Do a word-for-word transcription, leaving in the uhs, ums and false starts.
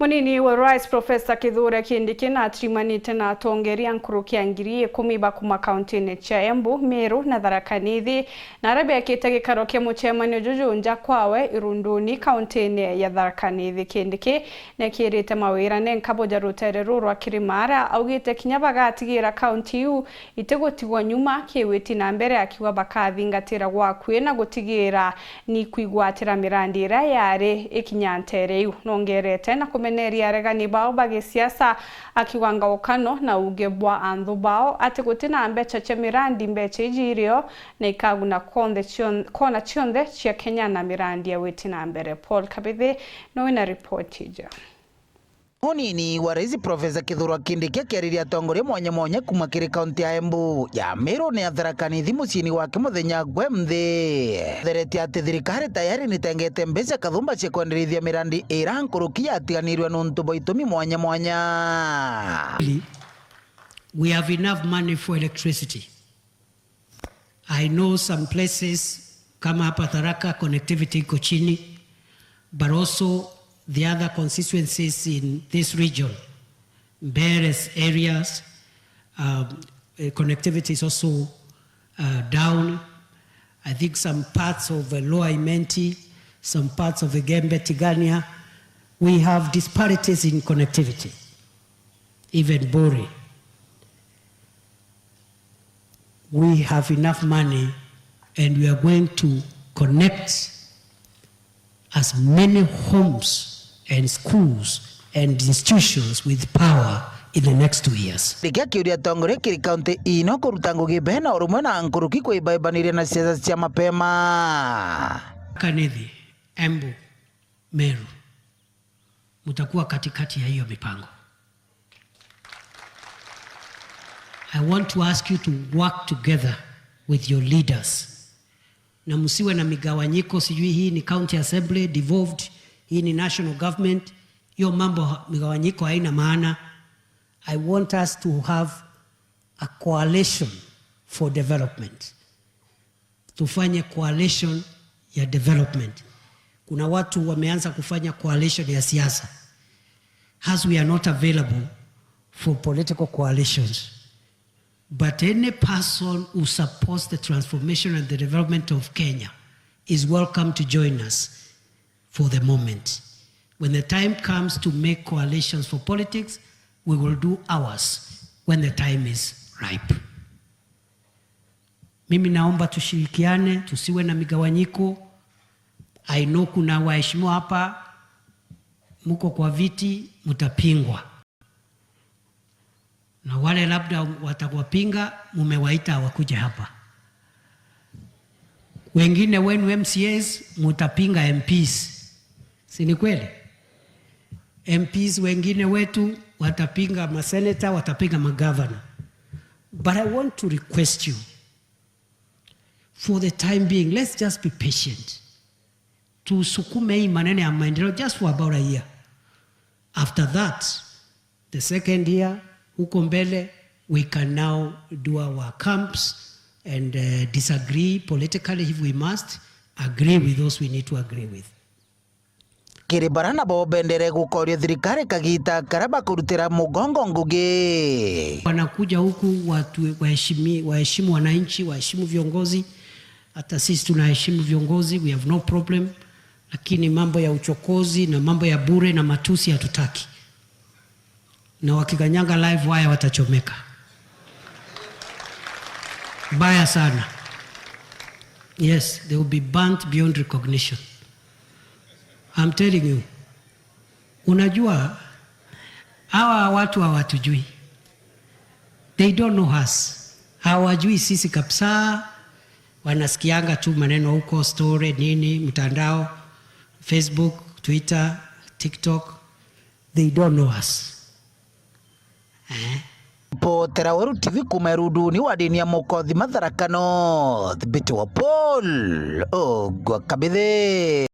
Munini wa Rais Professor Kithure Kindiki natirimanite na atongeria nkuruki ya ngiri ikumi ba kuma kauntine cia Embu, Meru na Tharaka Nithi, na aria bekite gikaro kia mucemanio juju nja kwawe Irunduni, kauntine ya Tharaka Nithi. Kindiki nekirite mawira nenka buja rutere ruru rwa Kirimara, augite kinya bagatigira kaunti iu itigutigwa nyuma kiwiti na mbere, akiuga bakathingatira gwa akui na gutigira ni kwigwatira mirandi iria yari ikinya ntere iu. Nongerete na kumeneria aregani bao ba gisiasa, akiuga ngaukano na uuge bwa anthu bao ati guti na mbeca cia mirandi, mbeca iji irio na ikaguna konthe cion-, kona cionthe cia Kenya na mirandi ya witi na mbere. Paul Kabithi nowe na ripoti ija. Munini wa Rais Professor Kithure Kindiki akiariria atongoria mwanya mwanya kuma kiri kaunti ya Embu, ya Meru na ya Tharaka Nithi muciini wake muthenya gwe nthi. Theretie ati thirikari tayari nitengete mbeca kathumba cia kwenderithia mirandi ira nkuruki yatiganirwe nuntu bwa itumi mwanya mwanya. We have enough money for electricity. I know some places kama hapa Tharaka, connectivity iko chini, but also the other constituencies in this region, Mbere's areas, um, eh, connectivity is also, uh, down. I think some parts of, uh, Lower Imenti, some parts of Igembe, Tigania, we have disparities in connectivity, even Buri. We have enough money and we are going to connect as many homes and schools and institutions with power in the next two years. Rikia kiuria atongoria kiri kaunti ino kuruta ngugi bena urumwe na nkuruki kwibaibaniria na siasa cia mapema. Kanithi, Embu, Meru, mtakuwa katikati ya hiyo mipango. I want to ask you to work together with your leaders. Na msiwe na migawanyiko, sijui hii ni county assembly devolved, hii ni national government. Hiyo mambo ha-, migawanyiko haina maana. I want us to have a coalition for development. Tufanye coalition ya development. Kuna watu wameanza kufanya coalition ya siasa. As we are not available for political coalitions, but any person who supports the transformation and the development of Kenya is welcome to join us for the moment. When the time comes to make coalitions for politics, we will do ours when the time is ripe. Mimi naomba tushirikiane, tusiwe na migawanyiko. I know kuna waheshimiwa hapa, mko kwa viti, mtapingwa. Na wale labda watawapinga, mumewaita wakuje hapa. Wengine wenu M C As mtapinga M Ps. Si ni kweli? M Ps wengine wetu watapinga maseneta, watapinga magavana. But I want to request you, for the time being, let's just be patient. Tusukume hii maneno ya maendeleo just for about a year. After that, the second year, huko mbele, we can now do our camps and, uh, disagree politically if we must, agree with those we need to agree with. Kiri bara nabo bendere gukoria thirikari kagita karia bakurutira mugongo ngugi. Wanakuja huku watu waheshimi-, waheshimu wananchi, waheshimu viongozi. Hata sisi tunaheshimu viongozi, we have no problem. Lakini mambo ya uchokozi na mambo ya bure na matusi hatutaki. Na wakikanyanga live wire watachomeka. Mbaya sana. Yes, they will be burnt beyond recognition. I'm telling you. Unajua, hawa watu hawatujui. They don't know us. Hawajui sisi kabisa. Wanasikianga tu maneno huko, story, nini, mtandao, Facebook, Twitter, TikTok. They don't know us. Eh? Potera Weru T V kuma Irunduni wa dini ya Mukothi, Matharakanoo, Thibiti wa Paul Ogwa Kabithi.